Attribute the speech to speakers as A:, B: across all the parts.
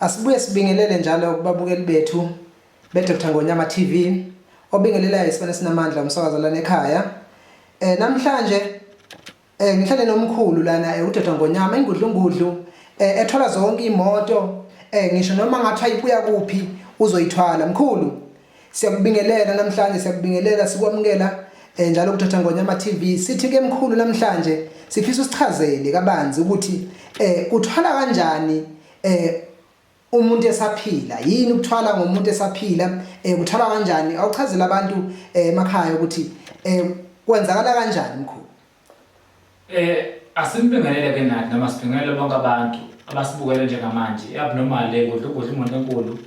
A: Asibuye sibingelele njalo kubabukeli bethu beDr Ngonyama TV obingelelayo isibane sinamandla umsakazo lana ekhaya. Eh namhlanje eh ngihlale nomkhulu lana eh, uDr Ngonyama ingudlungudlu eh, ethola zonke imoto eh ngisho noma ngathi ayibuya kuphi uzoyithwala mkhulu. Siyakubingelela namhlanje siyakubingelela sikwamukela eh, njalo kuDr Ngonyama TV sithi ke mkhulu namhlanje sifisa usichazele kabanzi ukuthi eh kuthwala kanjani eh umuntu esaphila yini ukuthwala ngomuntu esaphila eh kuthwala kanjani awuchazele abantu eh, emakhaya ukuthi eh kwenzakala kanjani mkhulu
B: Eh asimbingelele ke nathi noma sibingelele bonke abantu abasibukele njengamanje i-abnormal le kudla ukudla imoto enkulu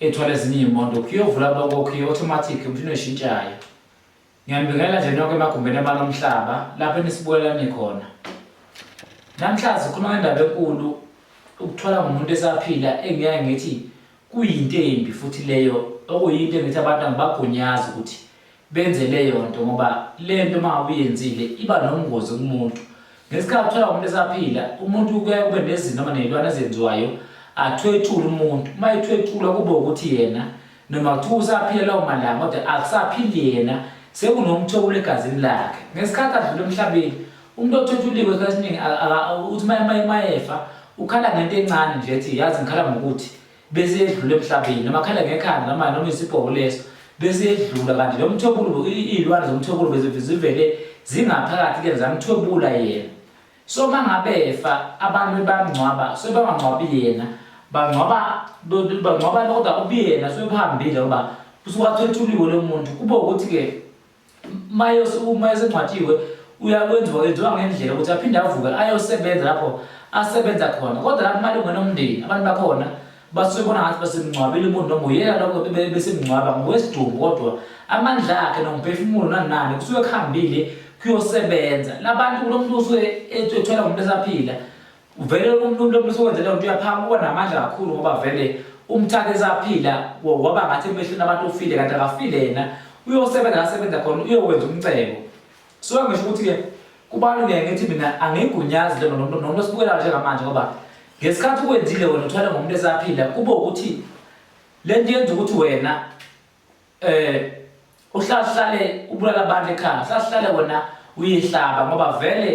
B: ethwala ezinye iy'moto kuyovula bonke automatic umshini oshintshayo Ngiyanibingelela nje nonke emagumbini amane omhlaba lapho enisibukela nikhona. Namhlanje sikhuluma ngendaba enkulu ukuthwala ngomuntu esaphila engiyaye ngithi kuyinto embi futhi leyo okuyinto engithi abantu angibagunyazi ukuthi benze leyo nto ngoba le nto uma ngabe uyenzile iba nobungozi kumuntu. Ngesikhathi kuthiwa umuntu esaphila, umuntu kuyaye kube nezinto noma ney'lwane ezenziwayo athwetshule umuntu. Uma ethwetshulwa kube ukuthi yena noma kuthiwa usaphila lawo malanga kodwa akusaphili yena sekunomthwebulo egazini lakhe. Ngesikhathi adlula emhlabeni, umuntu othwetshuliwe isikhathi esiningi uthi uma efa ukhala ngento encane nje ethi yazi ngikhala ngokuthi bese yedlula emhlabeni noma akhala ngekhanda noma noma isibhoko leso bese yedlula kanti lo mthwebulo iy'lwane zomthwebulo bezivele zingaphakathi kuyena zamthwebula yena so uma ngabe efa abantu bamngcwaba so bangangcwabi yena bangcwaba bangcwaba kodwa ubuyena sobuhambile ngoba usuke athwetshuliwe lo muntu kube ukuthi-ke uma esengcwatshiwe uyakwenziwa wenziwa ngendlela ukuthi aphinde avuke ayosebenza lapho asebenza khona kodwa lapho amalungu omndeni abantu bakhona basuke bona ngathi basemngcwabile umuntu noma uyena lokho besemngcwaba ngokwesidumbu kodwa amandla akhe nomphefumulo nani nani kusuke kuhambile kuyosebenza labantu kulo muntu usuke ethwala ngomuntu esaphila Vele umuntu lo muntu owenze leyo nto uyaphaka uba namandla kakhulu ngoba vele umthatha esaphila waba ngathi emehlweni abantu ufile kanti akafile yena uyosebenza asebenza khona uyokwenza umcebo so ngisho ukuthi-ke kubaluleke ngithi mina angigunyazi lento nomuntu nomuntu osibukelayo njengamanje ngoba ngesikhathi ukwenzile wena uthwale ngomuntu esaphila kube ukuthi le nto yenza ukuthi wena eh uhlahlale ubulala abantu ekhaya uhlahlale wena uyihlaba ngoba vele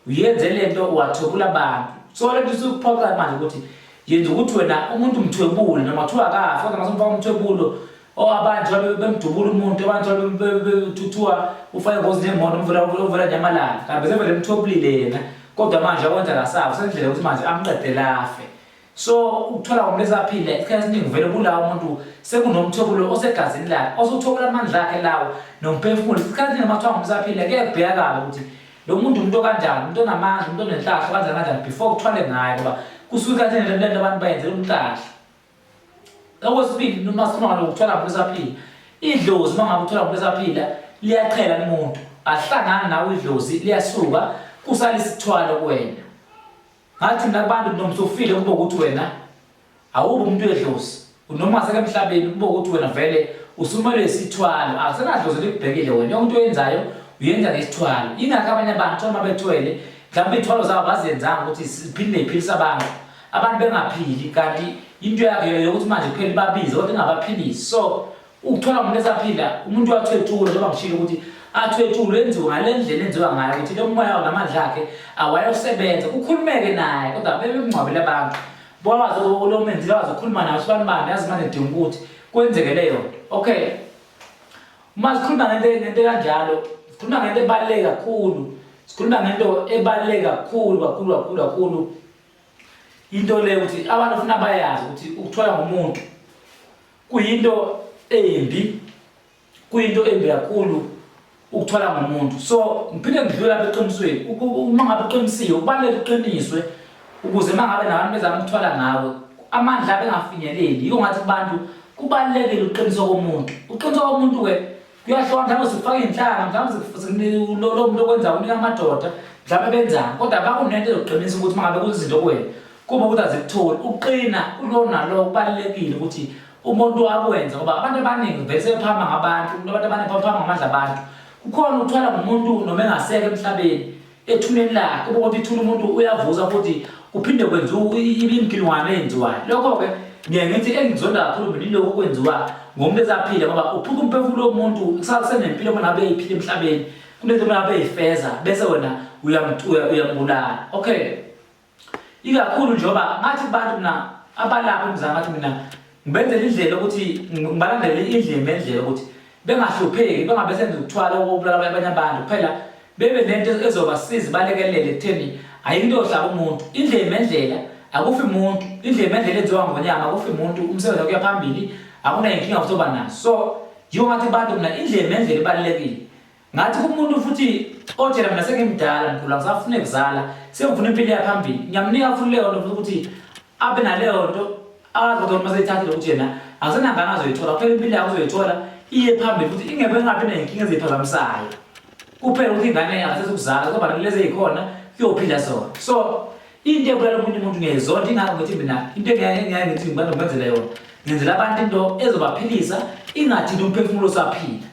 B: uyenze lento wathwebula abantu so lento isukuphoqa manje ukuthi yenza ukuthi wena umuntu umthwebule noma kuthiwa akafi kodwa mase umfaka umthwebulo o abantu bemdubula umuntu abantu bethuthuwa ufake ngozi nemoto umvula uvela nyamalala kanti bese vele emthwebulile yena kodwa manje akwenza kasafa sendlela ukuthi manje amqedele afe So ukuthola umuntu esaphila isikhathi esiningi vele ubulawa umuntu sekunomthwebulo osegazini lakhe osuthola amandla akhe lawo nomphefumulo isikhathi esiningi uma kuthiwa ngumuntu usaphila kuyabhekakala ukuthi lo muntu umuntu okanjani umuntu onamandla umuntu onenhlahla kanjani kanjani before kuthwale ngaye ngoba kusuke isikhathi esiningi lento abantu bayenzela umhlahla okwesibili noma sikhuluma ngalokhu kuthola umuntu esaphila idlozi uma ngabe uthola umuntu esaphila liyaqhela kumuntu ahlangani nawe idlozi liyasuka kusale isithwalo kuwena Ngathi mina kubantu noma usufile kube ukuthi wena awubi umuntu wedlozi noma seke emhlabeni kube ukuthi wena vele usumelwe isithwalo akusenadlozi likubhekile wena yonke into oyenzayo uyenza ngesithwalo ingakho abanye abantu uma bethwele mhlawumbe iy'thwalo zabo bazenzanga ukuthi ziphinde yiphilise abantu abantu bengaphili kanti into yakhe yokuthi manje kuphela ibabize kodwa ingabaphilisi so Ukuthola umuntu esaphila umuntu uyathwetshulwa njengoba ngishilo ukuthi athwetshulwe enziwe ngale ndlela enziwa ngayo ukuthi lo moya namandla akhe awayosebenza kukhulumeke naye kodwa bebemngcwabele abantu bokwazi lo menzile wazi ukukhuluma naye usibani bani yazi manje dinga ukuthi kwenzeke leyo nto okay uma sikhuluma ngento ngento kanjalo sikhuluma ngento ebaluleke kakhulu sikhuluma ngento ebaluleke kakhulu kakhulu kakhulu kakhulu into le ukuthi abantu funa bayazi ukuthi ukuthwala ngomuntu Kuyinto embi, kuyinto embi kakhulu ukuthwala ngomuntu. So ngiphinde ngidlule lapha eqinisweni, uma ngabe uqinisiwe kubaluleke uqiniswe ukuze uma ngabe nabantu bezama ukuthwala ngawe amandla abe engafinyeleli. Yiko ngathi kubantu kubalulekile ukuqiniswa komuntu. Ukuqiniswa komuntu-ke kuyahluka, mhlawumbe sikufaka iy'nhlanga, mhlawumbe lo muntu okwenzayo unika amadoda, mhlawumbe benzani, kodwa bakunento ezoqinisa ukuthi uma ngabe kuzizinto kuwena Kuba ukuthi azikutholi ukuqina kulo nalo kubalulekile ukuthi umuntu akwenze ngoba abantu abaningi vele sebephama ngabantu abantu abaningi baphama ngamandla abantu kukhona ukuthwala ngomuntu noma engaseke emhlabeni ethuneni lakhe kuba ukuthi ithuna umuntu uyavuza futhi Kuphinde kwenziwa imigilingwane eyenziwayo. Lokho-ke ngiye ngithi engizonda kakhulu mina ilokhu okwenziwa ngomuntu esaphila ngoba uphuca umphefumulo womuntu kusasenempilo uma ngabe eyiphila emhlabeni. Kunezinto uma ngabe eyifeza bese wena uyambulala. Okay. Ikakhulu njengoba ngathi kubantu mina abalapha emzansi ngathi mina ngibenzela indlela ukuthi ngibalandele indlela nendlela ukuthi bengahlupheki bengabe senza ukuthwala okubulala abanye abantu kuphela bebe nento ezobasiza balekelele ekutheni ayikho into yohlaba umuntu indlela nendlela akufi muntu indlela nendlela enziwa ngonyama akufi muntu umsebenzi kuya phambili akunayinkinga futhi oba naso. So yiyo ngathi abantu mina indlela nendlela ibalulekile. Ngathi kumuntu futhi otshela mina sengimdala mkhulu angisafune kuzala sengifuna impilo yaphambili ngiyamnika futhi leyo nto futhi ukuthi abe naleyo nto azi kodwa uma seyithathile ukuthi yena akusenangane azoyithola kuphela impilo yakhe uzoyithola iye phambili futhi ingebe ingabi ney'nkinga eziyiphazamisayo kuphela ukuthi ingane akasezukuzala kuzoba lezi ey'khona kuyophila zona. So into ebulala omunye umuntu ngiyayizonda ingakho ngithi mina into engiyaye ngithi ngibantu ngibenzele yona ngenzela abantu into ezobaphilisa ingathini umphefumulo osaphila.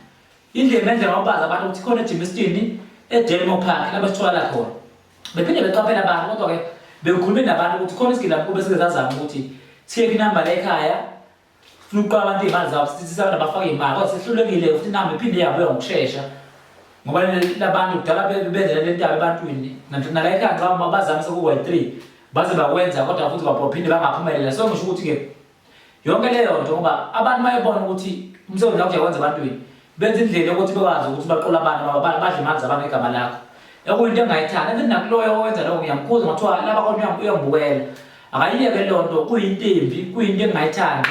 B: Indlela nendlela wabazi abantu ukuthi khona eJimistini eDelmo Park lapho sitholakala khona. Bephinde beqaphela abantu kodwa ke bekukhulume nabantu ukuthi khona isigilamkhuba esike sazama ukuthi siyeke inamba la ekhaya funa ukuqala abantu iy'mali zabo sithi abantu abafake iy'mali kodwa sehlulekile futhi inamba iphinde yabuya ngokushesha ngoba labantu kudala benzela le ntaba ebantwini nala ekhaya ngicabanga bazame sekuwa-three baze bakwenza kodwa futhi baphinde bangaphumelela. So ngisho ukuthi-ke Yonke leyo nto ngoba abantu bayebona ukuthi umsebenzi wakho uyawenza ebantwini, benza indlela yokuthi bekwazi ukuthi baqole abantu badle imali zabantu ngegama lakho. Okuyinto engingayithandi. Even nakuloyo owenza lokho ngiyamkhuza ngathiwa laba khona uyangibukela. Akayiyeke leyo nto kuyinto embi, kuyinto engingayithandi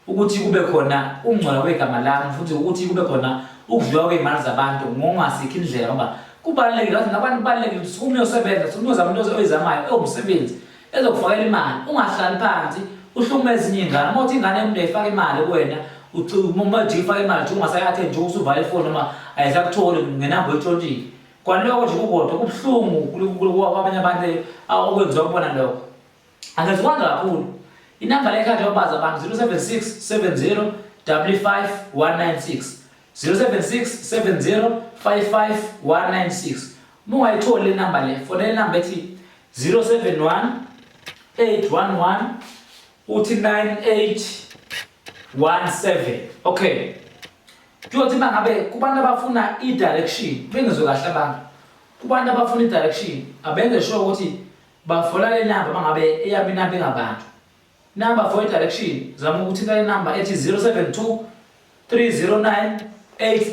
B: ukuthi kube khona ukungcola kwegama lami futhi ukuthi kube khona ukudliwa kwey'mali zabantu ngokungasikho indlela ngoba kubalulekile wathi nabantu kubalulekile ukuthi sukume uyosebenza, sukume uyozama into oyizamayo ewumsebenzi. Ezokufakela imali ungahlali phansi uhlukumeze ezinye iy'ngane uma uthi ingane yomuntu ayifake imali kuwena uma nje ifake imali nje ungasayi-athendi nje usuvala ifoni noma ayisakutholi ngenamba oyitshontshile kwaloko nje kukodwa kubuhlungu kwabanye abantu okwenziwa kubona lokho angezikwazi kakhulu inamba le ekhaya njengoba abantu 076 70 55 196 076 70 55 196 uma ungayitholi le namba le fonela inamba ethi 071 811 uthi 9817. Okay, kuyothi uma ngabe kubantu abafuna i-direction bengizwe kahle abantu kubantu abafuna i-direction abenze sure ukuthi bafola le namba uma ngabe eyami inamba ingabantu Number for i-direction zama ukuthinta inamba ethi 072 309 8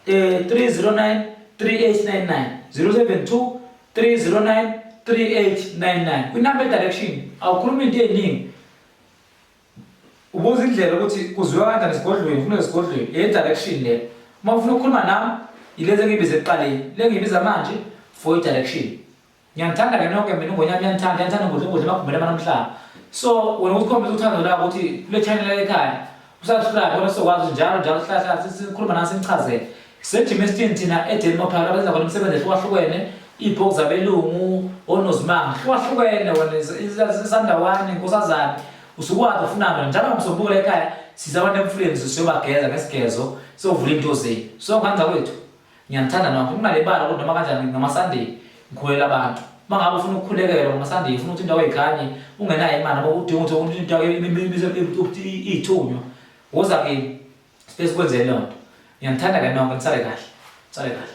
B: 309 3899 072 309 3899. Kwinamba ye-direction awukhulumi into eningi, ubuza indlela ukuthi kuziwa kanjani esigodlweni, ufuna esigodlweni ye-direction le. Uma ufuna ukukhuluma nami yilezi engiyibiza ekuqaleni, le ngiyibiza manje for i-direction. Ngiyanithanda ke nonke mina uNgonyama uyanithanda, uyanithanda ngudla ukudla emagumbini amanomhlaba. So wena ukukhombisa uthando lakho ukuthi kule channel ekhaya usubscribe khona sizokwazi njalo njalo sihlala sikhuluma nani sinichazele. Sejimestini thina eDelmo Park abenza khona imisebenzi ehlukahlukene, iy'bhoki zabelungu, onozimanga, hlukahlukene wena isandawane, inkosazane usukwazi ufunani njalo ngomsombuluko ekhaya siza abantu emfuleni siyobageza ngesigezo siyovula into zenu. So ngane zakwethu Ngiyanithanda nonke. Ningalibali ukuthi noma kanjani ngamaSunday ngikhulekela abantu. Uma ngabe ufuna ukukhulekelwa ngamaSunday, ufuna ukuthi indawo ikhanye, ungenayo imali noma udinga ukuthi into yakho ithunywa, woza kimi. Sifike sikwenzele leyo nto. Ngiyanithanda ke nonke, nisale kahle. Nisale kahle.